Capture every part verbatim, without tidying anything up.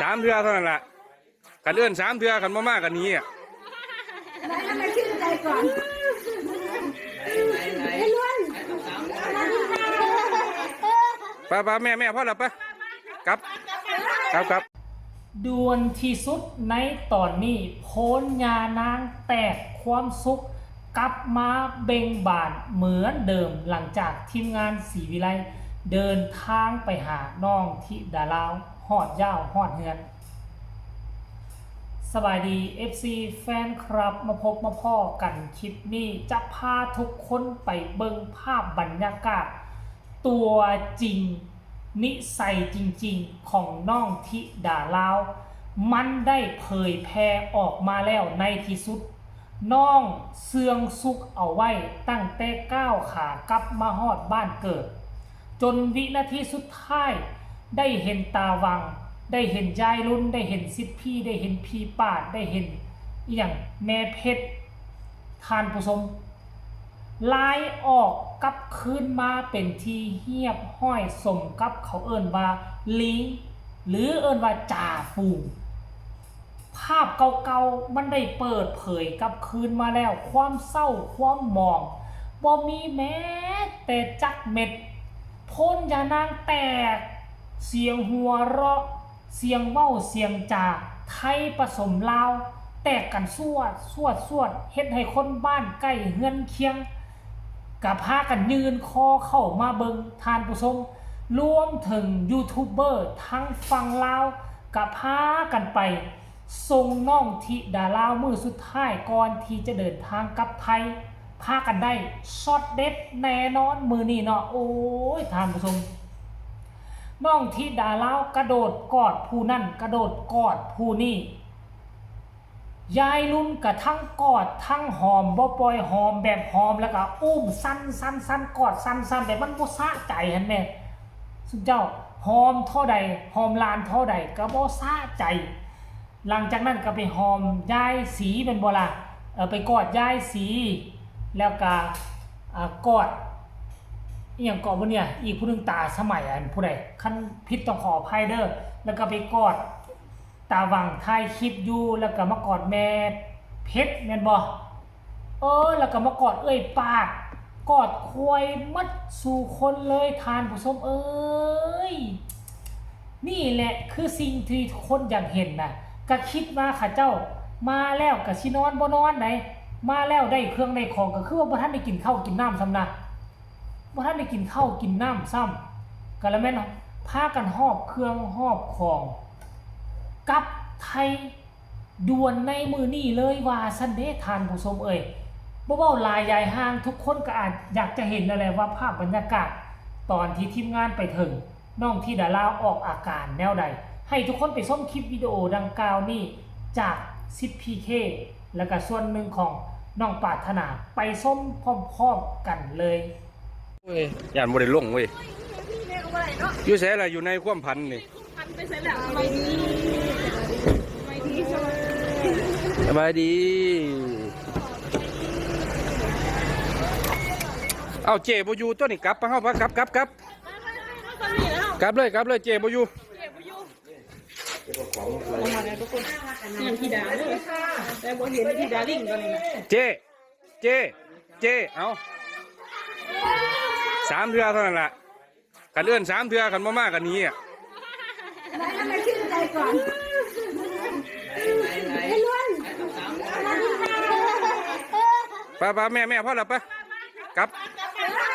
สามเทื่อเท่านั้นล่ะ คันเอิ้นสามเทื่อ คันบ่มาก็หนีอะ ไปไปแม่ แม่ พอแล้ว ไป กลับ กลับ กลับ ด่วนที่สุดในตอนนี้ โพนยานางแตก ความสุขกลับมาเบ่งบานเหมือนเดิม หลังจากทีมงานศรีวิไลเดินทางไปหาน้องธิดาลาว ฮอดยาวฮอดเฮือน สบายดี เอฟซี แฟนคลับ มาพบมาพ้อกันคลิปนี้ จะพาทุกคนไปเบิ่งภาพบรรยากาศ ตัวจริง นิสัยจริงๆ ของน้องธิดาลาว มันได้เผยแพร่ออกมาแล้วในที่สุด น้องเสื่องสุขเอาไว้ตั้งแต่ก้าวขากลับมาฮอดบ้านเกิด จนวินาทีสุดท้าย ได้เห็นตาหว่าง ได้เห็นยายลุน ได้เห็นสิทธิ์พี่ ได้เห็นพี่ปาด ได้เห็นอิหยังแม่เพชร ท่านผู้ชม ลายออกกลับคืนมาเป็นที่เฮียบฮ้อย สมกับเขาเอิ้นว่าลิง หรือเอิ้นว่าจ่าฝูง ภาพเก่าๆ มันได้เปิดเผยกลับคืนมาแล้ว ความเศร้า ความหมอง บ่มีแม้แต่จักเม็ด โพนยานางแตก เสียงหัวเราะ เสียงเว้า เสียงจา ไทยผสมลาว แตกกันสวด สวด สวด เฮ็ดให้คนบ้านใกล้เฮือนเคียง ก็พากันยื่นคอเข้ามาเบิ่ง ท่านผู้ชม รวมถึงยูทูบเบอร์ทางฝั่งลาว ก็พากันไปส่งน้องธิดาลาวมื้อสุดท้ายก่อนที่จะเดินทางกลับไทย พากันได้ช็อตเด็ดแน่นอนมื้อนี้เนาะ โอ้ย ท่านผู้ชม น้องธิดาลาวกระโดดกอดผู้นั่น กระโดดกอดผู้นี่ ยายลุนกะทั้งกอดทั้งหอม บ่ปล่อยหอมแบบหอมแล้วกะอุ้มสั่นสั่นสั่น กอดสั่นสั่น แต่มันบ่สะใจหั้นแหม ซุมเจ้า หอมเท่าใด หอมหลานเท่าใดกะบ่สะใจ หลังจากนั้นกะไปหอมยายศรีแม่นบ่ล่ะ เออ ไปกอดยายศรี แล้วกะ อ่า กอด อีหยังเกาะบุญเนี่ย อีกผู้หนึ่งตาสมัย อันผู้ใด คันผิดต้องขออภัยเด้อ แล้วก็ไปกอดตาหว่างถ่ายคลิปอยู่ แล้วก็มากอดแม่เพชรแม่นบ่ เออ แล้วก็มากอดเอื้อยปาด กอดควยหมดสู่คนเลย ท่านผู้ชมเอ้ย นี่แหละคือสิ่งที่ทุกคนอยากเห็นนะ ก็คิดว่าเขาเจ้ามาแล้วก็สินอนบ่นอนได มาแล้วได้เครื่องได้ของ ก็คือว่าบ่ทันได้กินข้าวกินน้ำซ้ำนะ บ่ทันได้กินข้าวกินน้ำซ้ำ ก็ละแม่นพากันหอบเครื่องหอบของ กลับไทยด่วนในมื้อนี้เลยว่าซั่นเด้ ท่านผู้ชมเอ้ย บ่เว้าหลายยายห่าง ทุกคนก็อาจอยากจะเห็นนั่นแหละว่าภาพบรรยากาศตอนที่ทีมงานไปถึง น้องธิดาลาวออกอาการแนวใด ให้ทุกคนไปชมคลิปวิดีโอดังกล่าวนี้จากสิทธิ์พีเค แล้วก็ส่วนหนึ่งของน้องปรารถนา ไปชมพร้อมๆกันเลย เว้ย ย่านบ่ได้ลงเว้ย อยู่ไสล่ะ อยู่ในความฝันนี่ ไปไสล่ะ สบายดี สบายดี สบายดี สบายดี เอ้า เจ้บ่อยู่ตัวนี้ กลับไป เฮาไป กลับ กลับ กลับ กลับเลย กลับเลย เจ้บ่อยู่ เจ้บ่อยู่ เห็นธิดาเด้อ แต่บ่เห็นธิดาลิงตอนนี้นะ เจ้ เจ้ เจ้ เอ้า สามเทื่อเท่านั้นล่ะ คันเอิ้นสามเทื่อ คันบ่มาก็หนีอะ ไหนทำไมชื่นใจก่อน ไอ้ล้วน ไปไปแม่ แม่ พอแล้ว ไป กลับ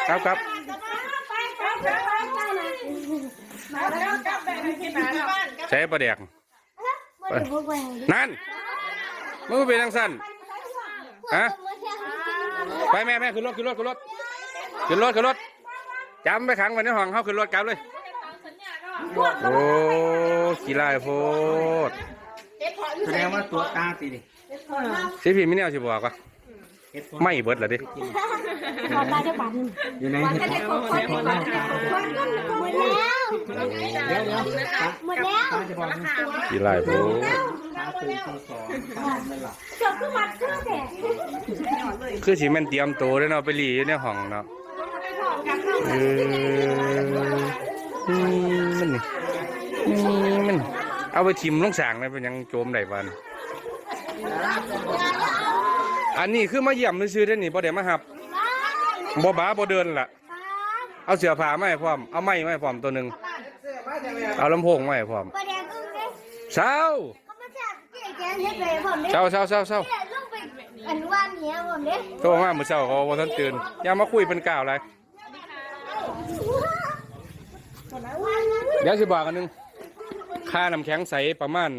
กลับ กลับ ใส่ปลาแดก นั่น มันเป็นจังซั่น ฮะ ไปแม่ แม่ ขึ้นรถ ขึ้นรถ ขึ้นรถ ขึ้นรถ ขึ้นรถ จับไปขังไว้ในห้อง เฮาขึ้นรถกลับเลย โอ้ ขี้ร้ายโพด แสดงว่าตัวตาสิดิ สิพี่มีแนวสิบอกวะ ไม่เบิดละดิ ขอตาเจ้าปากหนึ่ง อยู่ในเห็ดเผาะเล่าตา หมดแล้ว เดี๋ยวเดี๋ยวตา หมดแล้ว ตาจะบอกนะ ขี้ร้ายโพด ตาตื่นตีสอง เกือบก็มัดเสื้อแตก คือสิแม่นเตรียมตัวเด้อเนาะ ไปหลีอยู่ในห้องเนาะ เออ อืม มันนี่ อืม มัน เอาไปถิ่มลงสางเลย เป็นหยังโจมได้บาดนี้ อันนี้คือมาเยี่ยมซื่อๆเด้อนี่ บ่ได้มาหับ บ่บาบ่เดินล่ะ เอาเสื้อผ้ามาให้พร้อม เอาไมค์มาให้พร้อมตัวหนึ่ง เอาลำโพงมาให้พร้อม ประเดี๋ยวก็เด้ เช้า เขามาจากเจ๊แกงเฮ็ดไปพร้อมเด้ เช้าเช้าเช้าเช้า เนี่ยลงไปอันวานเนี้ยพร้อมเด้ โทรมามื้อเช้าเขาบ่ทันตื่น อย่ามาคุยเป็นก้าวหลาย เดี๋ยวสิบอกอันหนึ่ง ค่าน้ำแข็งใสประมาณ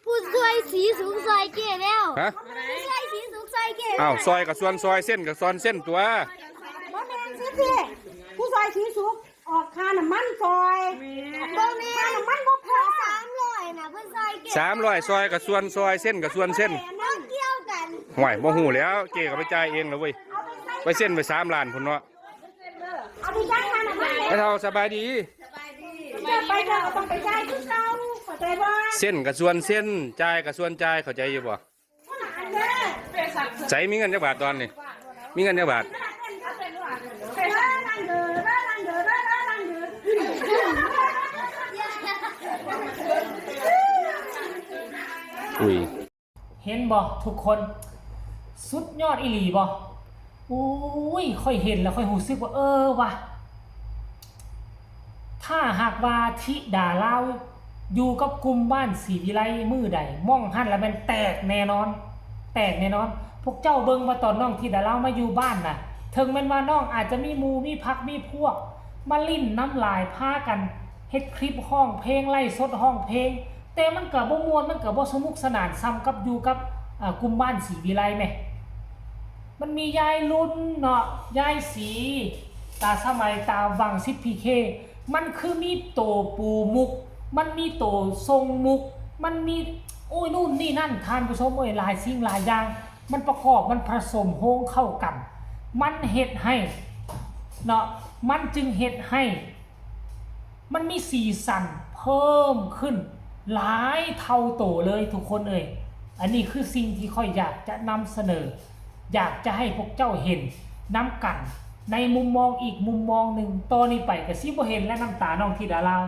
ผู้ซอยสีสูงซอยเจ๊แล้ว ฮะ ผู้ซอยสีสูงซอยเจ๊แล้ว อ้าว ซอยกับส่วนซอย เส้นกับส่วนเส้นตัว บ่แม่นสิพี่ ผู้ซอยสีสุกออกค่าน้ำมันซอย บ่แม่น ค่าน้ำมันบ่พอ สามร้อยนะเพิ่นซอยเจ๊ สามร้อย ซอยกับส่วนซอย เส้นกับส่วนเส้น บ่เกี่ยวกัน ห่วย บ่ฮู้แล้ว เจ๊ก็ไปจ่ายเองแล้วเว้ย ไปเส้นไปสามล้านพุ้นเนาะ เอาไปจ่ายค่าน้ำมัน ไอ้เฒ่าสบายดี เจ้าไปเจ้าก็ต้องไปจ่ายคือเก่า เข้าใจบ่ เส้นกับส่วนเส้น จ่ายกับส่วนจ่าย เข้าใจอยู่บ่ เท่านั้นเด้อ ใสมีเงินจักบาทตอนนี้ มีเงินจักบาท อุ้ย เห็นบ่ทุกคน สุดยอดอีหลีบ่ อุ้ย ข้อยเห็นแล้วข้อยรู้สึกว่า เออว่ะ ถ้าหากว่าธิดาลาวอยู่กับกลุ่มบ้านศรีวิไลมื้อใด หม่องหั้นละแม่นแตกแน่นอน แตกแน่นอน พวกเจ้าเบิ่งว่าตอนน้องธิดาลาวมาอยู่บ้านน่ะ ถึงแม่นว่าน้องอาจจะมีหมู่มีพรรคมีพวก มาลิ้นนำหลาย พากันเฮ็ดคลิปร้องเพลง ไลฟ์สดร้องเพลง แต่มันก็บ่ม่วน มันก็บ่สนุกสนานส่ำกับอยู่กับ อ่า กลุ่มบ้านศรีวิไลแหม มันมียายลุนเนาะ ยายศรี ตาสมัย ตาวังสิทธิ์ พีเค มันคือมีโตปูมุก มันมีโตทรงมุก มันมี โอ้ย นู่นนี่นั่น ท่านผู้ชมเอ้ย หลายสิ่งหลายอย่าง มันประกอบ มันผสมโฮงเข้ากัน มันเฮ็ดให้ เนาะ มันจึงเฮ็ดให้ มันมีสีสันเพิ่มขึ้นหลายเท่าโตเลยทุกคนเอ้ย อันนี้คือสิ่งที่ข้อยอยากจะนำเสนอ อยากจะให้พวกเจ้าเห็นนำกัน ในมุมมองอีกมุมมองหนึ่ง ต่อนี้ไปก็สิบ่เห็นและน้ำตาน้องธิดาลาว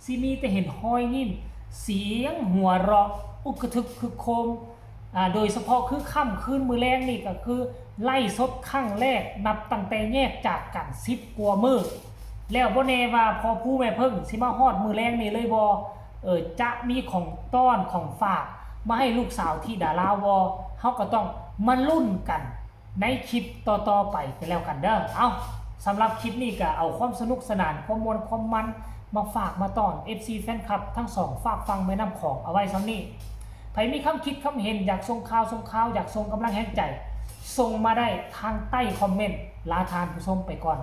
สิมีแต่เห็นฮอยยิ้ม เสียงหัวเราะ อึกกระทึกครึกโครม อ่า โดยเฉพาะคือค่ำคืนมื้อแลงนี่ก็คือไลฟ์สดครั้งแรกนับตั้งแต่แยกจากกันสิบกว่ามื้อ แล้วบ่แน่ว่าพ่อภูแม่เพิ่งสิมาฮอดมื้อแลงนี่เลยบ่ เออ จะมีของต้อนของฝากมาให้ลูกสาวธิดาลาวบ่ เฮาก็ต้องมาลุ้นกันในคลิปต่อๆไปกันแล้วกันเด้อ เอ้า สำหรับคลิปนี้ก็เอาความสนุกสนาน ความม่วนความมันมาฝากมาต้อน เอฟซี แฟนคลับทั้งสองฟากฝั่งแม่น้ำของเอาไว้ส่ำนี้ ไผมีความคิดความเห็น อยากส่งข่าวส่งข่าว อยากส่งกำลังแฮงใจ ส่งมาได้ทางใต้คอมเมนต์ ลาท่านผู้ชมไปก่อน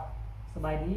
สบายดี